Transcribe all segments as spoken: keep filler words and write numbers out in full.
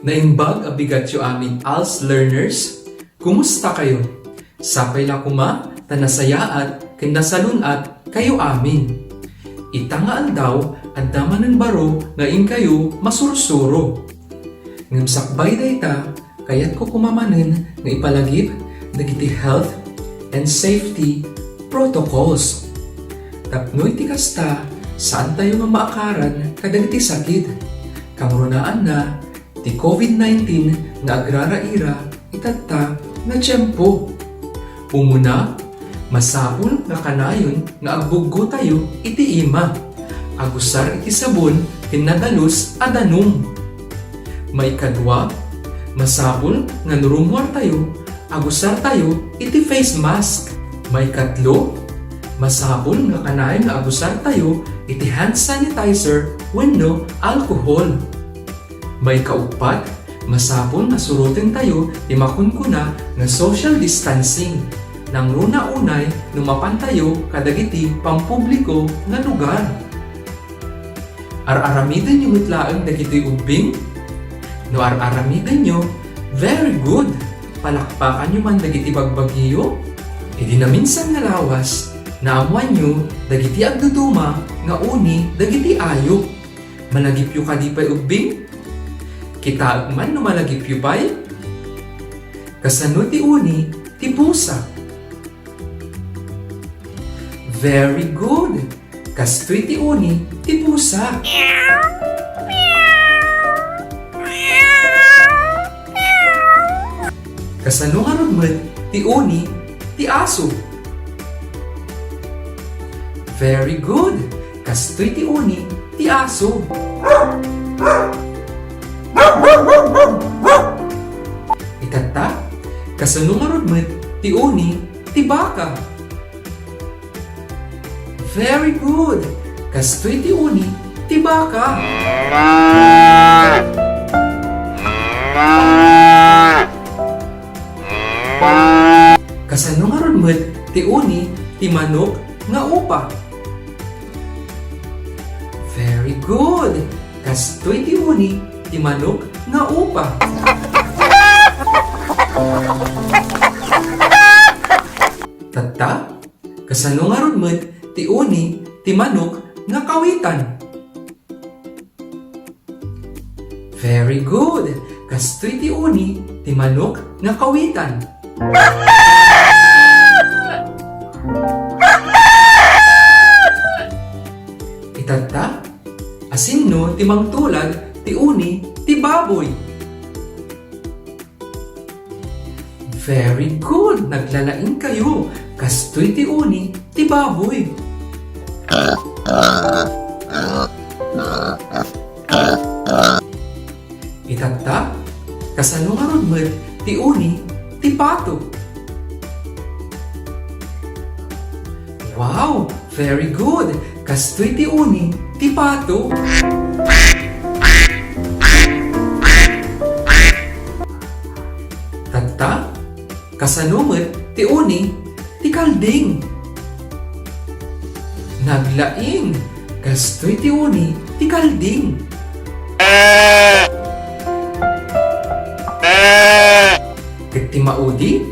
Naimbag a bigatyo amin, A L S learners. Kumusta kayo? Sapay la koma ta nasayaat ken nasalun-at kayo amin. Ita nga aldaw, adda manen baro nga inkayo masursuro. Ngem sakbay dayta, kayatko koma manen nga ipalagip dagiti health and safety protocols. Tapno iti kasta, saantayo nga maakaran kadagiti sakit. Kangrunaanna, ti covid nineteen nga agraraira itatta nga tiempo. Umuna, masapul nga kanayon nga agbuggotayo iti ima, agusar iti sabon ken nadalus a danum. Maikadua, masapul nga no rummuartayo, agusartayo iti face mask. Maikatlo, masapul nga kanayon nga agusartayo iti hand sanitizer wenno alcohol. Maikauppat, masapul nga surotentayo ti makunkuna nga social distancing. Nangruna unay no mapantayo kadagiti pampubliko nga lugar. Ar-aramidenyo met laeng dagitoy ubbing? No ar-aramidenyo, very good! Palakpakanyo man dagiti bagbagiyo. Idi naminsan nga lawas, naammoanyo dagiti agduduma nga uni dagiti ayup. Malagipyo kadi pay ubbing? Kitaek man no malagipyo pay? Kasano ti uni ti pusa? Very good! Kastoy ti uni ti pusa. Kasano ngarud met ti uni ti aso? Very good! Kastoy ti uni ti aso. Itatta, kasano ngarud met ti uni ti baka? Very good! Kastoy ti uni ti baka. Kasano ngarud met ti uni ti manok nga upa? Very good! Kastoy ti uni ti manok nga upa. Tatta, kasano ngarud met ti uni ti manok nga kawitan? Very good! Kastoy ti uni ti manok nga kawitan. Itatta, asinno ti mangtulad ti uni ti baboy? Very good! Naglalaing kayo. Kastoy ti uni ti baboy. Itatta, kasano ngarud met ti uni ti pato? Wow! Very good! Kastoy ti uni ti pato. Tatta, kasano met ti uni ti kalding? Naglaing! Kastoy ti uni ti kalding. Ket ti maudi,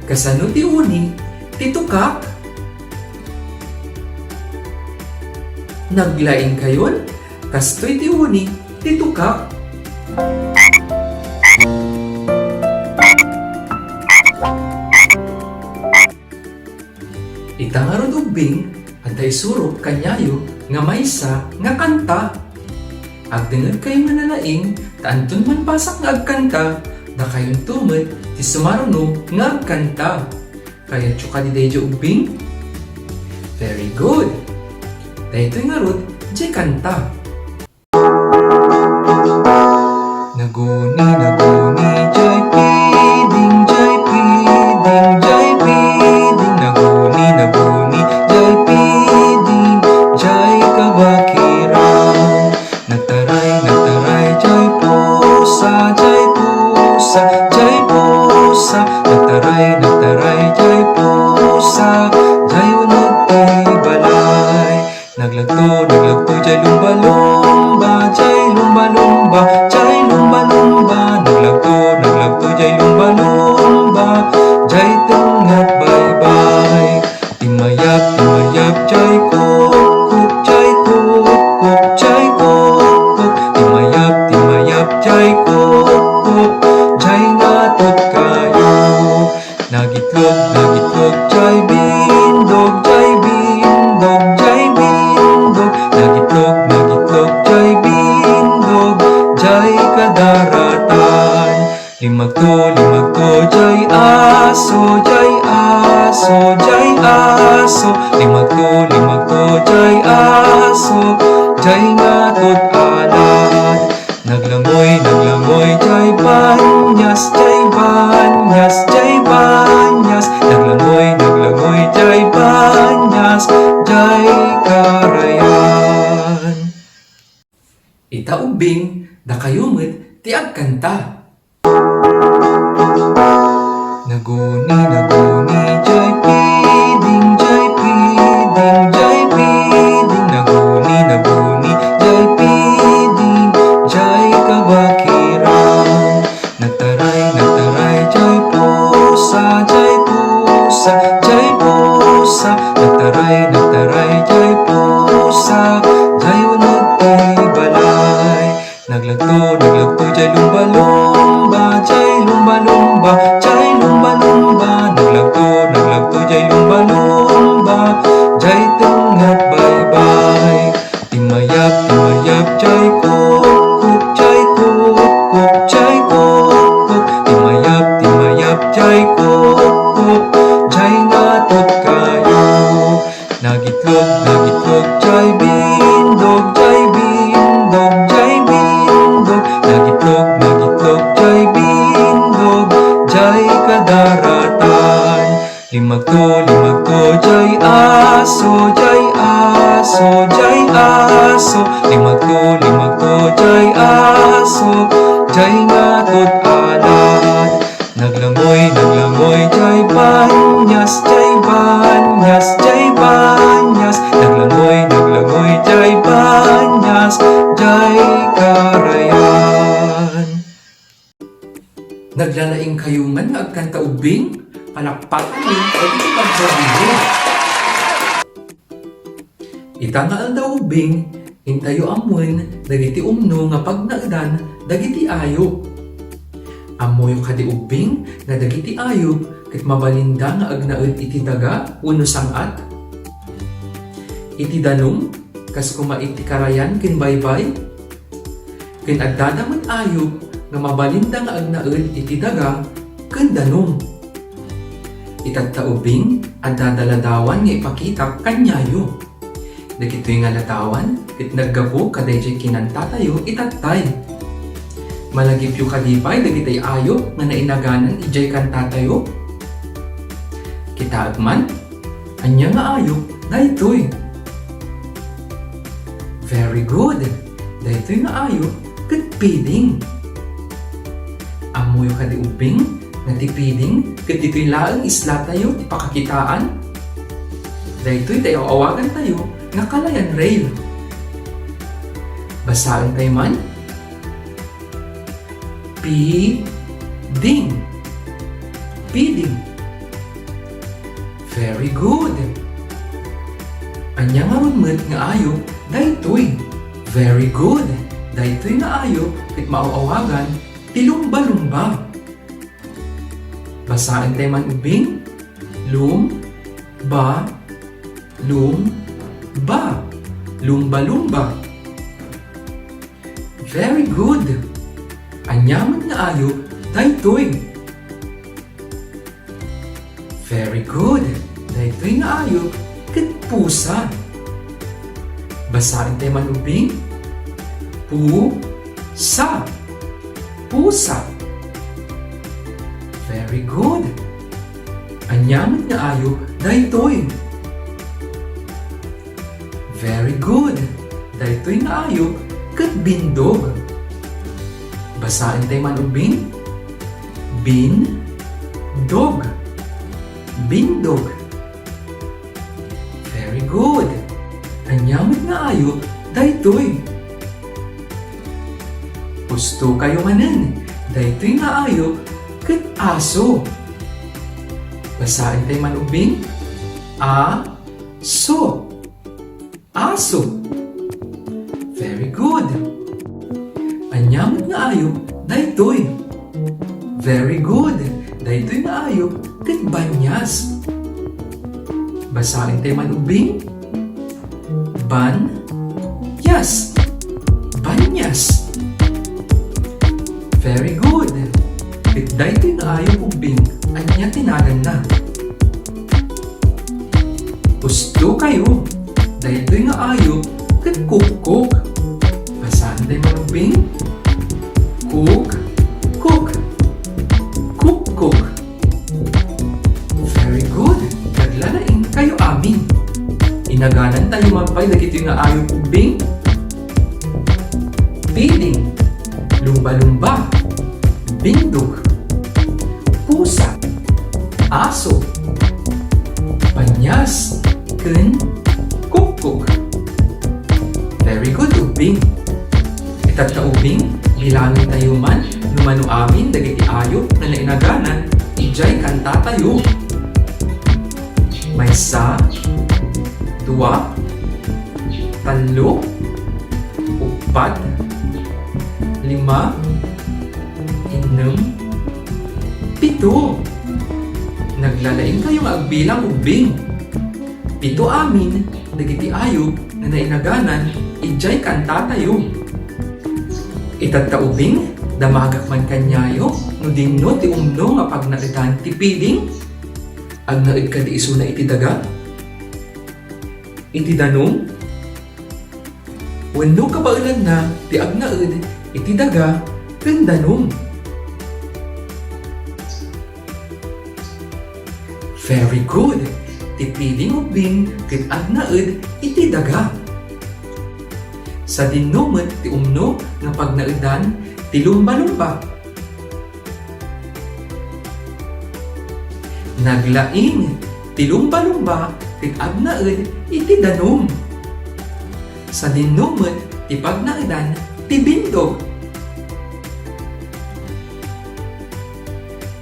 kasano ti uni ti tukak? Naglaing kayon, kastoy ti uni ti tukak. Ita ngarud ubbing, adda isurok kaniayo nga maysa nga kanta. Agdengngegkayo nga nalaing, ta anton malpasak nga agkanta, dakayonto met ti sumaruno nga agkanta. Kayatyo kadi daydiay ubbing? Very good! Daytoy ngarud, diay kanta. Naguni, naguni, jay piding, jay piding, jay piding. Naguni, naguni, jay piding, jay kabakiran. Nataray, nataray, jay pusa, jay pusa, jay pusa. Nataray, nataray, jay pusa, jay uneg ti balay. Naglagto, naglagto, jay lumba-lumba, jay lumba-lumba, jay lumba-lumba. Limmagto, limmagto, jay aso, jay aso, jay aso. Limmagto, limmagto, jay aso, jay ngatod alat. Naglangoy, naglangoy, jay banyas, jay banyas, jay banyas. Naglangoy, naglangoy, jay banyas, jay karayan. Ita ubbing, dakayo met ti agkanta. Naguni, naguni, jay piding, jay piding, jay piding. Naguni, naguni, jay piding, jay kabakiran. Nagtaray, nagtaray, jay pusa, jay pusa, jay pusa. Nagtaray, nagtaray, jay pusa, jay uneg ti balay. Naglagto, naglagto, jay lumba-lumba, jay lumba-lumba, jay lumba-lumba. Naglagto, naglagto, jay lumba-lumba, jay tengnget baybay. Timmayap, timmayap, jay kukkuk, jay kukkuk, jay kukkuk. Timmayap, timmayap, jay kukkuk, jay ngatod kayo. Nagitlog, nagitlog, jay bindog, jay bindog, jay bindog. Nagitlog, nagitlog, jay bindog, jay kadaratan. Limmagto, limmagto, jay aso, jay aso, jay aso. Limmagto, limmagto, jay aso, jay ngatod alat. Naglangoy, naglangoy, jay banyas, jay banyas, jay banyas. Naglangoy, naglangoy, jay banyas, jay karayan. Naglalaing kayo man nga agkanta ubbing? Palakpakan ni iti pagbabiyo. Ita nga aldaw ubbing, intayo ammoen dagiti umno nga pagnaedan dagiti ayup. Ammoyo kadi ubbing nga dagiti ayup ket mabalinda nga agnaed iti daga wenno sang-at? Iti danum, kas koma iti karayan ken baybay? Ken addada met ayup nga mabalinda nga agnaed iti daga ken danum. Itatta ubbing, addada ladawan nga ipakitak kaniayo. Dagitoy nga ladawan ket naggapu kadaydiay kinantatayo itattay. Malagipyo kadi pay dagiti ayup nga nainaganan idiay kantatayo? Kitaek man, ania nga ayup daytoy? Very good. Daytoy nga ayup ket piding. Ammoyo kadi ubbing nga ti piding ket ditoy laeng islatayo ti pakakitaan? Daytoy ti aw-awagantayo nga kalayan rail. Basaentayo man. Piding. Piding. Very good. Ania ngarud met nga ayup daytoy? Very good. Daytoy nga ayup ket maaw-awagan ti lumba-lumba. Basaentayo man ubbing. Lum-ba-lumba. Lumba-lumba. Very good. Ania met nga ayup daytoy? Very good. Daytoy nga ayup ket pusa. Basaentayo man ubbing. Pu-sa. Pusa. Very good. Ania met nga ayup daytoy? Very good. Daytoy nga ayup ket bindog. Basaentayo man ubbing. Bin-dog. Bindog. Very good. Ania met nga ayup daytoy? Husto kayo manen. Daytoy nga ayup ket aso. Basaentayo man ubbing. A-so. Aso. Very good. Ania met nga ayup daytoy? Very good. Daytoy nga ayup ket banyas. Basaentayo man ubbing. Ban-yas. Banyas. Very good. Ket Daytoy nga ayup, ubbing, ania ti naganna? Husto kayo. Daytoy nga ayup ket kukkok. Basaentayo man, ubbing. Kuk, kuk. Kukkok. Very good. Naglalaing kayo amin. Inaganantayo man pay dagitoy nga ayup, ubbing. Piding, lumba-lumba, bindog, pusa, aso, banyas, ken kukkok. Very good, ubbing. Itatta, ubbing, bilangentayo man no mano amin dagiti ayup nga nainaganan idiay kantatayo. Maysa, dua, tallo, uppat, lima, innem, pito. Naglalaingkayo nga agbilang, ubbing. Pito amin dagiti ayup nga nainaganan idiay kantatayo. Itatta, ubbing, damagak man kaniayo no dinno ti umno nga pagnaedan ti piding? Agnaed kadi isuna iti daga? Iti danum? Wenno kabaelanna ti agnaed iti daga ken danum? Very good! Ti piding, ubbing, ket agnaed iti daga. Sadinno met ti umno nga pagnaedan ti lumba-lumba. Naglaing ti lumba-lumba ket agnaed iti danum. Sadinno met ti pagnaedan ti bindog.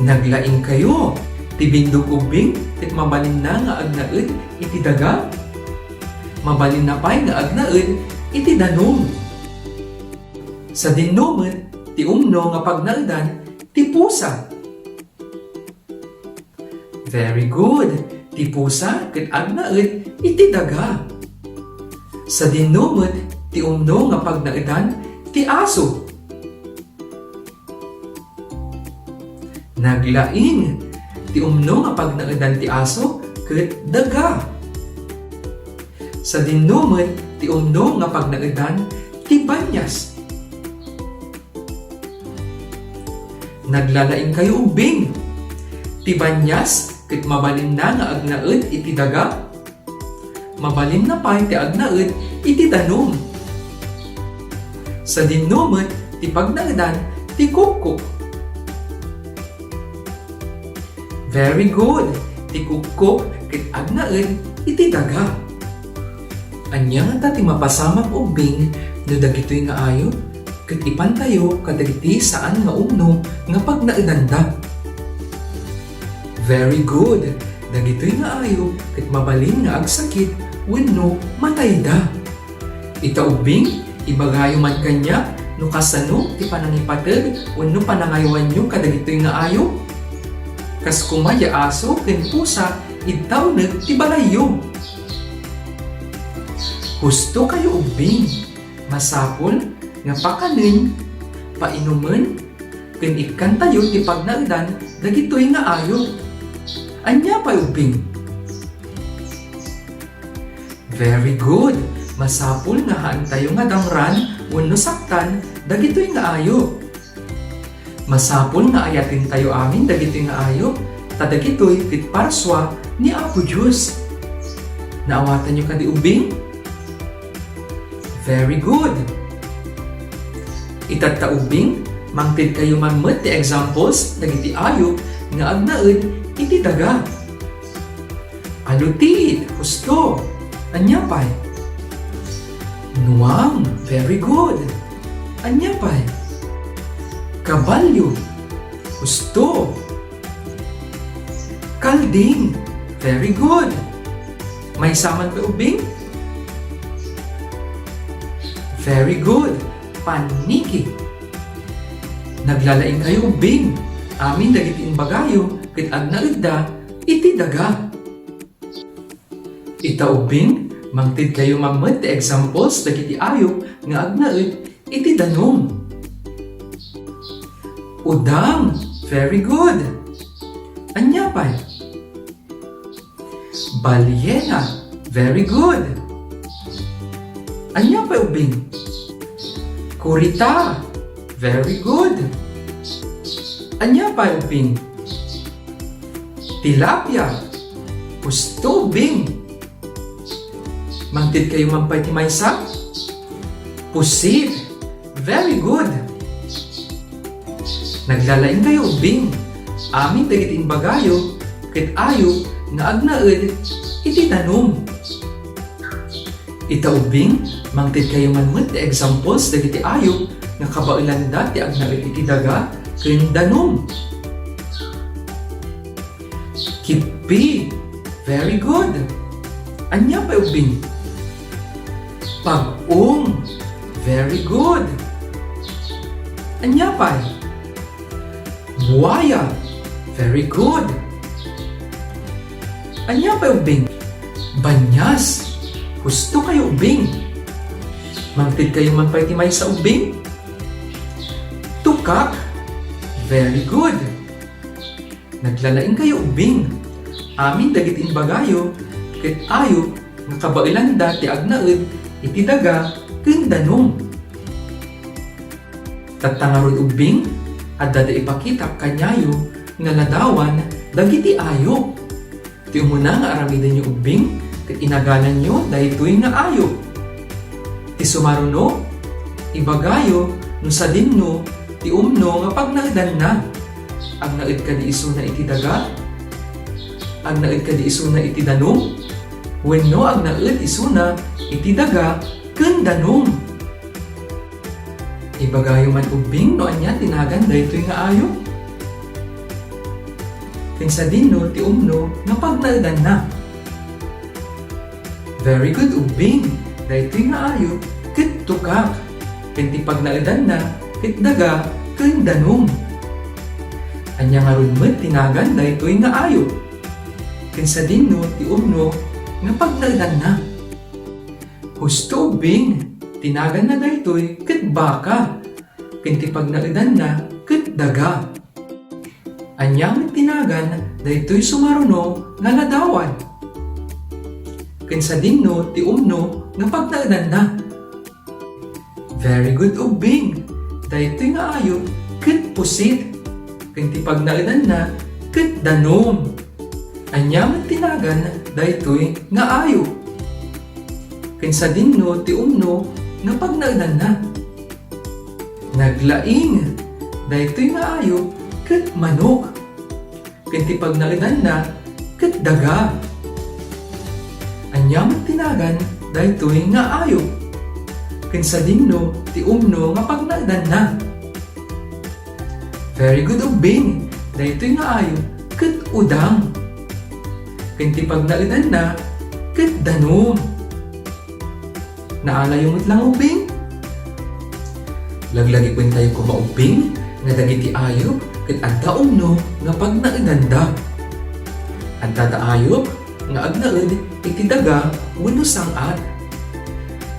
Naglaingkayo. Ti bindog, ubbing, ket mabalinna nga agnaed iti daga. Mabalinna pay nga agnaed iti danum. Sadinno met ti umno nga pagnaedan ti pusa. Very good. Ti pusa ket agnaed iti daga. Sadinno met ti umno nga pagnaedan ti aso. Naglaing ti umno nga pagnaedan ti aso ket daga. Sadinno met ti umno nga pagnaedan ti banyas. Naglalaingkayo, ubbing. Ti banyas ket mabalinna nga agnaed iti daga. Mabalinna pay ti agnaed iti danum. Sadinno met ti pagnaedan ti kukkok. Very good! Ti kukkok ket agnaed iti daga. Ania ngata ti mapasamak, ubbing, no dagitoy nga ayup ket ipantayo kadagiti saan nga umno nga pagnaedanda? Very good! Dagitoy nga ayup ket mabalin nga agsakit wenno matayda. Ita, ubbing, ibagayo man kaniak no kasano ti panangipateg wenno panangayowanyo kadagitoy nga ayup. Kas koma diay aso ken pusa, idda uneg ti balayyo. Husto kayo, ubbing. Masapul nga pakanen, painumen, ken ikkantayo ti pagnaedan dagitoy nga ayup. Ania pay, ubbing? Very good! Masapul nga haantayo nga dangran wenno saktan dagitoy nga ayup. Masapul nga ayatentayo amin dagitoy nga ayup, ta dagitoy ket parsua ni Apo Dios. Naawatanyo kadi, ubbing? Very good! Itatta, ubbing, mangtedkayo man met ti examples dagiti ayup nga agnaed iti daga. Alutiit, husto. Ania pay? Nuang, very good. Ania pay? Kabalio, husto. Kalding, very good. Maysa man pay, ubbing? Very good. Paniki. Naglalaingkayo, ubbing. Amin dagiti imbagayo ket agnaedda iti daga. Ita, ubbing, mangtedkayo man met ti examples dagiti ayup nga agnaed iti danum. Udang, Very good. Ania pay? Baliena. Very good. Ania pay, ubbing? Kurita. Very good. Ania pay, ubbing? Tilapia. Husto, ubbing. Mangted kayo man pay ti maysa? Pusit. Very good. Naglalaing kayo, ubbing. Amin dagiti imbagayo ket ayup nga agnaed iti danum. Ita, ubbing, mangted kayo man met ti examples dagiti ayup nga kabaelanda ti agnaed iti daga ken danum. Kippi. Very good. Ania pay, ubbing? Pag-ong. Very good. Ania pay? Buaya. Very good. Ania pay, ubbing? Banias. Husto kayo, ubbing. Mangted kayo man pay ti maysa, ubbing? Tukak. Very good. Naglalaing kayo, ubbing. Amin dagiti imbagayo ket ayup nga kabaelanda ti agnaed iti daga ken danum. Tatta ngarud, ubbing, adda ti ipakitak kaniayo nga ladawan dagiti ayup. Ti umuna nga aramidenyo, ubbing, ket inagananyo daytoy nga ayup. Ti sumaruno, ibagayo no sadinno ti umno nga pagnaedanna. Agnaed kadi isuna iti daga? Agnaed kadi isuna iti danum? Wenno agnaed isuna iti daga ken danum? Ibagayo man, ubbing, no ania ti nagan daytoy nga ayup? Ken sadinno ti umno nga pagnaedanna? Very good, ubbing. Daytoy nga ayup ket tukak. Ken ti pagnaedanna ket daga ken danum. Ania ngarud met ti nagan daytoy nga ayup? Ken sadinno ti umno nga pagnaedanna? Husto, ubbing, ti naganna daytoy ket baka, ken ti pagnaedanna ket daga. Ania met ti nagan daytoy sumaruno nga ladawan? Ken sadinno ti umno nga pagnaedanna? Very good, ubbing. Daytoy nga ayup ket pusit, ken ti pagnaedanna ket danum. Ania met ti nagan daytoy nga ayup? Ken sadinno ti umno nga pagnaedanna? Naglaing. Daytoy nga ayup ket manok. Ken ti pagnaedanna ket daga. Ania met ti nagan daytoy nga ayup? Ken sadinno ti umno nga pagnaedanna? Very good, ubbing. Daytoy nga ayup ket udang. Ken ti pagnaedanna ket danum. Naalayo met lang, ubbing? Laglagipen tayo koma, ubbing, nga dagiti ayup ket adda umno nga pagnaedanda. Adda da ayup nga agnaed iti daga wenno sang-at.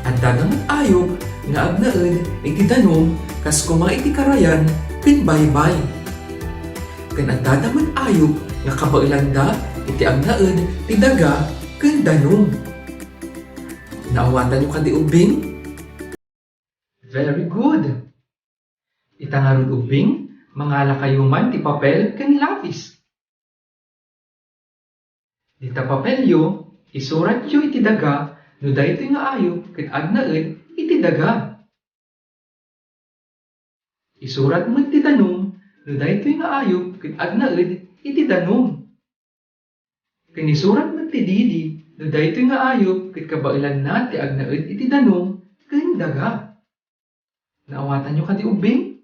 Adda da met ayup nga agnaed iti danum kas koma iti karayan ken baybay. Ken adda da met ayup nga kabaelanda iti agnaed ti daga ken danum. Naawatanyo kadi, ubbing? Very good. Ita ngarud, ubbing, mangalakayo man ti papel ken lapis. Dita papelyo, isuratyo iti daga no daytoy nga ayup ket agnaed iti daga. Isurat met ti danum no daytoy nga ayup ket agnaed iti danum. Ken isurat met ti didi no daytoy nga ayup ket kabaelanna ti agnaed iti danum ken daga. Naawatanyo kadi, ubbing?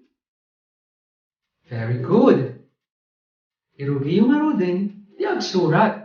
Very good. Irugiyo ngaruden ti agsurat.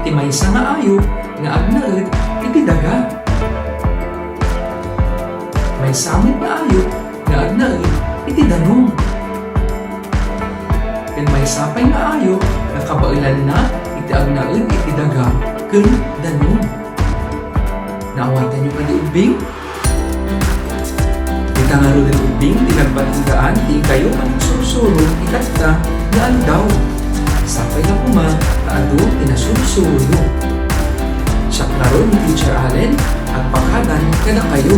Maysa nga ayup nga agnaed iti daga. Maysa met nga ayup nga agnaed iti danum. Ken maysa pay nga ayup nga kabaelanna iti agnaed iti daga ken danum. Naawatanyo kadi ubbing? Dita ngaruden ubbing ti nagbalingaan ti ikayo panagsursuro itatta nga aldaw. Sapay nga koma nga adu ti nasursuroyo. Siak ngarud ni Teacher Allen, agpakadan kadakayo.